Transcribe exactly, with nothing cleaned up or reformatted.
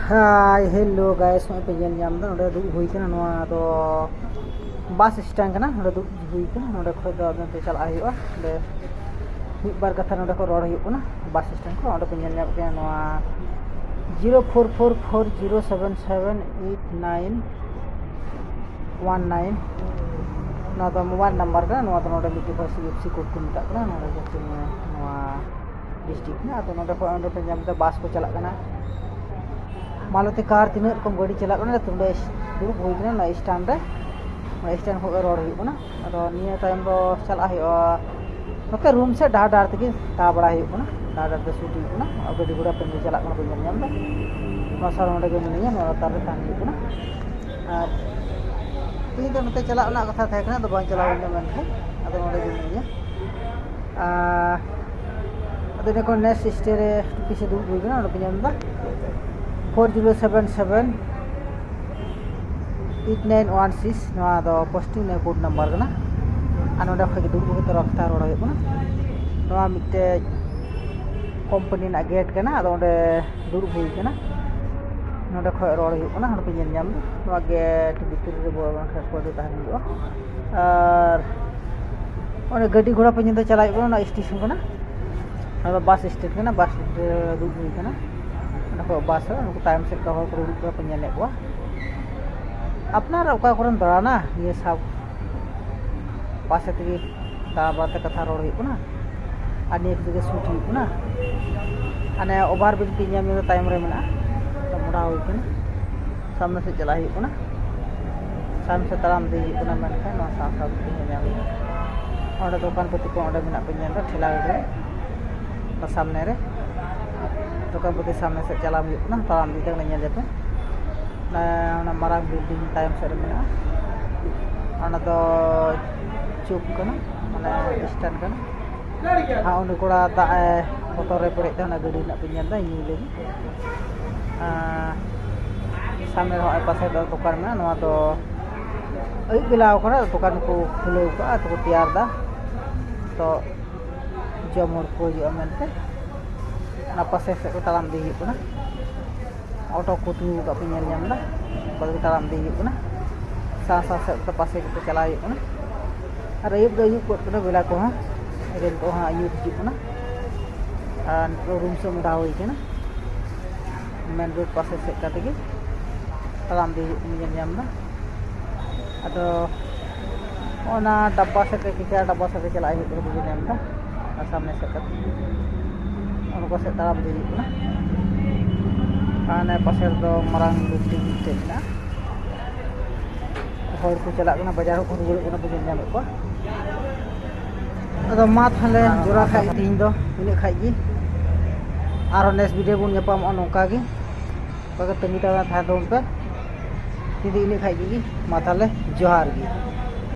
Hi, hello guys, ᱱᱚᱜᱼᱚᱭ ᱯᱮ ᱧᱮᱞ ᱧᱟᱢ ᱮᱫᱟ, ᱱᱚᱰᱮ ᱫᱩᱲᱩᱵ ᱦᱩᱭ ᱠᱟᱱᱟ᱾ ᱱᱚᱣᱟ ᱫᱚ ᱵᱟᱥ ᱥᱴᱮᱱᱰ ᱠᱟᱱᱟ, ᱱᱚᱰᱮ ᱫᱩᱲᱩᱵ ᱦᱩᱭ ᱠᱟᱱᱟ᱾ ᱱᱚᱰᱮ ᱠᱷᱚᱡ ᱫᱚ ᱟᱫᱚ ᱱᱚᱛᱮ ᱪᱟᱞᱟᱜ ᱦᱩᱭᱩᱜᱼᱟ᱾ ᱚᱸᱰᱮ ᱢᱤᱫ ᱵᱟᱨ ᱠᱟᱛᱷᱟ ᱱᱚᱰᱮ ᱠᱷᱚᱡ ᱨᱚᱲ ᱦᱩᱭᱩᱜ ᱠᱟᱱᱟ ᱵᱟᱥ ᱥᱴᱮᱱᱰ ᱠᱷᱚᱡ᱾ ᱚᱸᱰᱮ ᱯᱮ ᱧᱮᱞ ᱧᱟᱢᱮᱫ ᱠᱟᱱᱟ ᱱᱚᱣᱟ zero four four four zero seven seven eight nine one nine. ᱱᱚᱣᱟ ᱫᱚ ᱢᱳᱵᱟᱭᱤᱞ ᱱᱟᱢᱵᱟᱨ ᱠᱟᱱᱟ᱾ ᱱᱚᱣᱟ ᱫᱚ ᱱᱚᱰᱮ ᱢᱤᱫᱴᱮᱡ ᱠᱷᱚᱡ ᱥᱤ ᱮᱯᱷ ᱥᱤ ᱠᱳᱰ ᱠᱚ ᱢᱮᱛᱟᱜ ᱠᱟᱱᱟ᱾ ᱱᱚᱰᱮ ᱡᱟᱦᱟᱸ ᱱᱚᱣᱟ ᱰᱤᱥᱴᱨᱤᱠᱴ ᱠᱟᱱᱟ᱾ ᱟᱫᱚ ᱱᱚᱰᱮ ᱠᱷᱚᱡ ᱚᱸᱰᱮ ᱯᱮ ᱧᱟᱢ ᱮᱫᱟ ᱵᱟᱥ ᱠᱚ ᱪᱟᱞᱟᱜ ᱠᱟᱱᱟ᱾ ᱢᱟᱞᱚᱛᱤ ᱠᱟᱨ, ᱛᱤᱱᱟᱹᱜ ᱨᱚᱠᱚᱢ ᱜᱟᱹᱰᱤ ᱪᱟᱞᱟᱜ ᱠᱟᱱᱟ, ᱛᱚ ᱱᱚᱰᱮ ᱫᱩᱲᱩᱵ ᱦᱩᱭ ᱠᱟᱱᱟ ᱱᱚᱣᱟ ᱥᱴᱮᱱᱰ ᱨᱮ᱾ ᱱᱚᱣᱟ ᱥᱴᱮᱱᱰ ᱠᱷᱚᱡ ᱜᱮ ᱨᱚᱲ ᱦᱩᱭᱩᱜ ᱠᱟᱱᱟ᱾ ᱟᱫᱚ ᱱᱤᱭᱟᱹ ᱛᱟᱭᱚᱢ ᱫᱚ ᱪᱟᱞᱟᱜ ᱦᱩᱭᱩᱜᱼᱟ ᱱᱚᱛᱮ ᱨᱩᱢ ᱥᱮᱫ, ᱰᱟᱦᱟᱨ ᱰᱟᱦᱟᱨ ᱛᱮᱜᱮ ᱫᱟᱬᱟ ᱵᱟᱲᱟᱭ ᱦᱩᱭᱩᱜ ᱠᱟᱱᱟ, ᱰᱟᱦᱟᱨ ᱰᱟᱦᱟᱨ ᱛᱮ ᱥᱩᱴ ᱦᱩᱭᱩᱜ ᱠᱟᱱᱟ᱾ ᱟᱨ ᱜᱟᱹᱰᱤ ᱜᱷᱚᱲᱟ ᱯᱮ ᱧᱮᱞ ᱪᱟᱞᱟᱜ ᱠᱟᱱᱟ, ᱯᱮ ᱧᱮᱞ ᱧᱟᱢ ᱮᱫᱟ᱾ ᱱᱚᱣᱟ ᱥᱟᱨ ᱱᱚᱰᱮ ᱜᱮ ᱢᱤᱱᱟᱹᱧᱟ, ᱱᱚᱣᱟ ᱞᱟᱛᱟᱨ ᱨᱮ ᱛᱟᱦᱮᱱ ᱦᱩᱭᱩᱜ ᱠᱟᱱᱟ᱾ ᱟᱨ ᱛᱮᱦᱮᱧ ᱫᱚ ᱱᱚᱛᱮ ᱪᱟᱞᱟᱜ ᱨᱮᱱᱟᱜ ᱠᱟᱛᱷᱟ ᱛᱟᱦᱮᱸ ᱠᱟᱱᱟ, ᱟᱫᱚ ᱵᱟᱝ ᱪᱟᱞᱟᱣ ᱦᱩᱭ ᱞᱮᱱᱟ, ᱢᱮᱱᱠᱷᱟᱱ ᱟᱫᱚ ᱱᱚᱰᱮ ᱜᱮ ᱢᱤᱱᱟᱹᱧᱟ᱾ ᱟᱨ ᱟᱫᱚ ᱤᱱᱟᱹ ᱠᱷᱚᱱ ᱱᱮᱠᱥᱴ ᱥᱴᱮ ᱨᱮ ᱴᱩᱯᱤ ᱥᱮ ᱫᱩᱲᱩᱵ ᱦᱩᱭ ᱠᱟᱱᱟ, ᱚᱸᱰᱮ ᱯᱮ ᱧᱮᱞ ᱮᱫᱟ four zero seven seven eight nine one six, ᱱᱚᱣᱟ ᱫᱚ ᱯᱳᱥᱴᱤᱝ ᱨᱮᱱᱟᱜ ᱠᱳᱰ ᱱᱟᱢᱵᱟᱨ ᱠᱟᱱᱟ᱾ ᱟᱨ ᱱᱚᱰᱮ ᱠᱷᱚᱡ ᱜᱮ ᱫᱩᱲᱩᱵ ᱠᱟᱛᱮ ᱨᱚᱲ, ᱠᱟᱛᱷᱟ ᱨᱚᱲ ᱦᱩᱭᱩᱜ ᱠᱟᱱᱟ᱾ ᱱᱚᱣᱟ ᱢᱤᱫᱴᱮᱡ ᱠᱳᱢᱯᱟᱱᱤ ᱨᱮᱱᱟᱜ ᱜᱮᱴ ᱠᱟᱱᱟ, ᱟᱫᱚ ᱚᱸᱰᱮ ᱫᱩᱲᱩᱵ ᱦᱩᱭ ᱠᱟᱱᱟ᱾ ᱱᱚᱰᱮ ᱠᱷᱚᱡ ᱨᱚᱲ ᱦᱩᱭᱩᱜ ᱠᱟᱱᱟ, ᱱᱚᱰᱮ ᱯᱮ ᱧᱮᱞ ᱧᱟᱢ ᱮᱫᱟ᱾ ᱱᱚᱣᱟ ᱜᱮᱴ ᱵᱷᱤᱛᱨᱤ ᱨᱮ ᱵᱚᱞᱚ ᱞᱮᱱᱠᱷᱟᱱ ᱠᱚ ᱟᱹᱰᱤ ᱛᱟᱦᱮᱱ ᱦᱩᱭᱩᱜᱼᱟ᱾ ᱟᱨ ᱚᱸᱰᱮ ᱜᱟᱹᱰᱤ ᱜᱷᱚᱲᱟ ᱯᱮ ᱧᱮᱞ ᱮᱫᱟ ᱪᱟᱞᱟᱜ ᱦᱩᱭᱩᱜ ᱠᱟᱱᱟ, ᱚᱱᱟ ᱥᱴᱮᱥᱚᱱ ᱠᱟᱱᱟ᱾ ᱚᱱᱟ ᱫᱚ ᱵᱟᱥ ᱥᱴᱮᱱᱰ ᱠᱟᱱᱟ, ᱵᱟᱥ ᱥᱴᱮᱱᱰ ᱨᱮ ᱫᱩᱲᱩᱵ ᱦᱩᱭ ᱠᱟᱱᱟ᱾ ᱚᱸᱰᱮ ᱠᱷᱚᱡ ᱵᱟᱥ ᱨᱮ ᱩᱱᱠᱩ ᱛᱟᱭᱚᱢ ᱥᱮᱫ ᱠᱚ ᱦᱚᱲ ᱠᱚ ᱫᱩᱲᱩᱵ ᱠᱟᱱᱟ, ᱯᱮ ᱧᱮᱞᱮᱫ ᱠᱚᱣᱟ᱾ ᱟᱯᱱᱟᱨ ᱚᱠᱟ ᱠᱚᱨᱮᱢ ᱫᱟᱬᱟᱱᱟ, ᱱᱤᱭᱟᱹ ᱥᱟᱵ ᱯᱟᱥᱮ ᱛᱮᱜᱮ ᱫᱟᱬᱟ ᱵᱟᱲᱟᱛᱮ ᱠᱟᱛᱷᱟ ᱨᱚᱲ ᱦᱩᱭᱩᱜ ᱠᱟᱱᱟ᱾ ᱟᱨ ᱱᱤᱭᱟᱹ ᱠᱚ ᱛᱮᱜᱮ ᱥᱩᱴ ᱦᱩᱭᱩᱜ ᱠᱟᱱᱟ᱾ ᱦᱟᱱᱮ ᱳᱵᱷᱟᱨ ᱵᱨᱤᱡᱽ ᱯᱮ ᱧᱮᱞ ᱧᱟᱢ ᱮᱫᱟ, ᱛᱟᱭᱚᱢ ᱨᱮ ᱢᱮᱱᱟᱜᱼᱟ᱾ ᱛᱚ ᱢᱚᱰᱟ ᱦᱩᱭ ᱠᱟᱱᱟ, ᱥᱟᱢᱱᱮ ᱥᱮᱫ ᱪᱟᱞᱟᱜ ᱦᱩᱭᱩᱜ ᱠᱟᱱᱟ᱾ ᱥᱟᱢᱱᱮ ᱥᱮᱫ ᱛᱟᱲᱟᱢ ᱤᱫᱤ ᱦᱩᱭᱩᱜ ᱠᱟᱱᱟ, ᱢᱮᱱᱠᱷᱟᱱ ᱱᱚᱣᱟ ᱥᱟᱶ ᱥᱟᱶ ᱛᱮᱜᱮ ᱧᱮᱞ ᱧᱟᱢ ᱮᱫᱟ᱾ ᱚᱸᱰᱮ ᱫᱚᱠᱟᱱ ᱯᱟᱹᱛᱤ ᱠᱚ ᱚᱸᱰᱮ ᱢᱮᱱᱟᱜ ᱯᱮ ᱧᱮᱞ ᱮᱫᱟ, ᱴᱷᱮᱞᱟ ᱜᱟᱹᱰᱤ ᱨᱮ, ᱚᱱᱟ ᱥᱟᱢᱱᱮ ᱨᱮ᱾ ᱫᱚᱠᱟᱱ ᱯᱟᱹᱛᱤ ᱥᱟᱢᱱᱮ ᱥᱮᱫ ᱪᱟᱞᱟᱣ ᱦᱩᱭᱩᱜ ᱠᱟᱱᱟ, ᱛᱟᱲᱟᱢ ᱤᱫᱤ ᱛᱮ ᱧᱮᱞ ᱧᱟᱢ ᱯᱮ᱾ ᱚᱱᱟ, ᱚᱱᱟ ᱢᱟᱨᱟᱝ ᱵᱤᱞᱰᱤᱝ ᱛᱟᱭᱚᱢ ᱥᱮᱫ ᱨᱮ ᱢᱮᱱᱟᱜᱼᱟ᱾ ᱚᱱᱟ ᱫᱚ ᱪᱩᱠ ᱠᱟᱱᱟ, ᱢᱟᱱᱮ ᱥᱴᱮᱱᱰ ᱠᱟᱱᱟ᱾ ᱟᱨ ᱩᱱᱤ ᱠᱚᱲᱟ ᱫᱟᱜ ᱮ ᱵᱚᱛᱚᱞ ᱨᱮ ᱯᱮᱨᱮᱡ ᱛᱟᱦᱮᱱᱟ, ᱜᱟᱹᱰᱤ ᱨᱮᱱᱟᱜ ᱯᱮ ᱧᱮᱞ ᱮᱫᱟ, ᱧᱩᱭ ᱞᱟᱹᱜᱤᱫ᱾ ᱟᱨ ᱥᱟᱢᱱᱮ ᱨᱮ ᱦᱚᱸᱜᱼᱚᱭ ᱯᱟᱥᱮ ᱫᱚ ᱫᱚᱠᱟᱱ ᱢᱮᱱᱟᱜᱼᱟ᱾ ᱱᱚᱣᱟ ᱫᱚ ᱟᱹᱭᱩᱵ ᱵᱮᱞᱟ ᱠᱟᱱᱟ, ᱫᱚᱠᱟᱱ ᱠᱚ ᱠᱷᱩᱞᱟᱹᱣ ᱠᱟᱜᱼᱟ, ᱛᱚᱠᱚ ᱛᱮᱭᱟᱨ ᱮᱫᱟ᱾ ᱛᱚ ᱡᱚᱢ ᱦᱚᱲ ᱠᱚ ᱦᱤᱡᱩᱜᱼᱟ ᱢᱮᱱᱛᱮ ᱚᱱᱟ ᱯᱟᱥᱮ ᱥᱮᱫ ᱠᱚ ᱛᱟᱲᱟᱢ ᱤᱫᱤ ᱦᱩᱭᱩᱜ ᱠᱟᱱᱟ᱾ ᱚᱴᱳ ᱠᱚ ᱛᱤᱸᱜᱩ ᱟᱠᱟᱫ ᱯᱮ ᱧᱮᱞ ᱧᱟᱢ ᱮᱫᱟ᱾ ᱚᱱᱠᱟ ᱛᱮᱜᱮ ᱛᱟᱲᱟᱢ ᱤᱫᱤ ᱦᱩᱭᱩᱜ ᱠᱟᱱᱟ᱾ ᱥᱟᱶ ᱥᱟᱶ ᱥᱮᱫ ᱛᱮ ᱯᱟᱥᱮ ᱠᱚᱛᱮ ᱪᱟᱞᱟᱣ ᱦᱩᱭᱩᱜ ᱠᱟᱱᱟ᱾ ᱟᱨ ᱟᱹᱭᱩᱵ ᱫᱚ ᱟᱹᱭᱩᱵ ᱜᱚᱫ ᱠᱟᱱᱟ, ᱵᱮᱞᱟ ᱠᱚᱦᱚᱸ ᱮᱠᱮᱱ ᱠᱚᱦᱚᱸ ᱟᱹᱭᱩᱵ ᱦᱤᱡᱩᱜ ᱠᱟᱱᱟ᱾ ᱟᱨ ᱱᱤᱛᱚᱜ ᱨᱩᱢ ᱥᱮᱫ ᱢᱚᱦᱰᱟ ᱦᱩᱭ ᱠᱟᱱᱟ᱾ ᱢᱮᱱ ᱨᱳᱰ ᱯᱟᱥᱮ ᱥᱮᱫ ᱠᱟᱛᱮ ᱜᱮ ᱛᱟᱲᱟᱢ ᱤᱫᱤ ᱦᱩᱭᱩᱜ ᱠᱟᱱᱟ, ᱧᱮᱞ ᱧᱟᱢ ᱮᱫᱟ᱾ ᱟᱫᱚ ᱚᱱᱟ ᱰᱟᱵᱵᱟ ᱥᱮᱫ ᱨᱮ, ᱠᱤᱪᱟ ᱰᱟᱵᱵᱟ ᱥᱮᱫ ᱨᱮ ᱪᱟᱞᱟᱜ ᱦᱩᱭᱩᱜ ᱠᱟᱱᱟ, ᱵᱩᱡᱷᱟᱹᱣ ᱧᱟᱢ ᱮᱫᱟ᱾ ᱟᱨ ᱥᱟᱢᱱᱮ ᱥᱮᱫ ᱠᱟᱛᱮ ᱚᱱᱟ ᱠᱚ ᱥᱮᱫ ᱛᱟᱲᱟᱢ ᱤᱫᱤ ᱦᱩᱭᱩᱜ ᱠᱟᱱᱟ᱾ ᱟᱨ ᱚᱱᱮ ᱯᱟᱥᱮ ᱨᱮᱫᱚ ᱢᱟᱨᱟᱝ ᱵᱤᱞᱰᱤᱝ ᱢᱤᱫᱴᱮᱡ ᱢᱮᱱᱟᱜᱼᱟ᱾ ᱦᱚᱲ ᱠᱚ ᱪᱟᱞᱟᱜ ᱠᱟᱱᱟ, ᱵᱟᱡᱟᱨ ᱠᱚ ᱨᱩᱣᱟᱹᱲᱚᱜ ᱠᱟᱱᱟ, ᱵᱩᱡᱷᱟᱹᱣ ᱧᱟᱢᱮᱫ ᱠᱚᱣᱟ᱾ ᱟᱫᱚ ᱢᱟ ᱛᱟᱦᱞᱮ ᱡᱚᱲᱟ ᱠᱷᱟᱡ ᱛᱤᱦᱤᱧ ᱫᱚ ᱤᱱᱟᱹᱜ ᱠᱷᱟᱡ ᱜᱮ᱾ ᱟᱨᱦᱚᱸ ᱱᱮᱠᱥᱴ ᱵᱷᱤᱰᱤᱭᱳ ᱵᱚᱱ ᱧᱟᱯᱟᱢᱚᱜᱼᱟ ᱱᱚᱝᱠᱟ ᱜᱮ᱾ ᱚᱱᱠᱟ ᱜᱮ ᱛᱟᱺᱜᱤ ᱛᱟᱲᱟᱜ ᱛᱟᱦᱮᱸ ᱛᱟᱵᱚᱱ ᱯᱮ᱾ ᱛᱤᱦᱤᱧ ᱫᱚ ᱤᱱᱟᱹᱜ ᱠᱷᱟᱡ ᱜᱮ᱾ ᱢᱟ ᱛᱟᱦᱞᱮ ᱡᱚᱦᱟᱨ ᱜᱮ᱾